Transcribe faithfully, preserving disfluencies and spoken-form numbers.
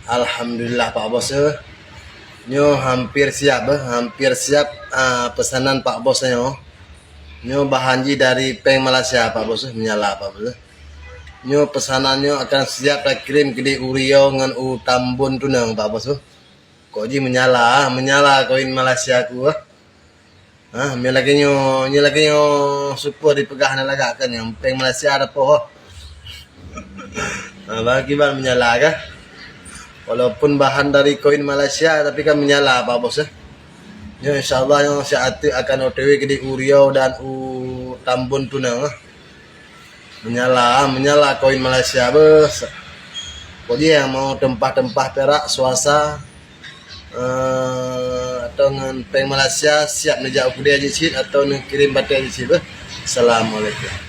Alhamdulillah Pak Bos, eh. Nyoe hampir siap, eh. Hampir siap, ah, pesanan Pak Bos nyoe. Nyoe bahan jih dari péng Malaysia Pak Bos, eh. Menyala Pak Bos, eh. Nyoe pesanan nyoe akan siap takirim keu di u Riau ngon u Tambun Tunang Pak Bos, eh. Kok jih menyala, menyala koin Malaysia ku, eh. Ha, nyoe lagèe nyoe, nyoe lagèe nyoe syukur dipeugah na lagak kan nyang péng Malaysia ada poh. Ha, bagi ban menyala kah? Walaupun bahan dari koin Malaysia tapi kan menyala Pak Bos, eh. Nyoe insya Allah nyoe siat akan O T W keu di u Riau dan u Tambun Tunang, eh. Menyala, menyala koin Malaysia beuh. Pokoknya yang mau tempah-tempah perak, suasa, eh, atau ngon péng Malaysia siap neujak u keudè jih cit atau neukirim batèe jih cit beuh. Assalamualaikum.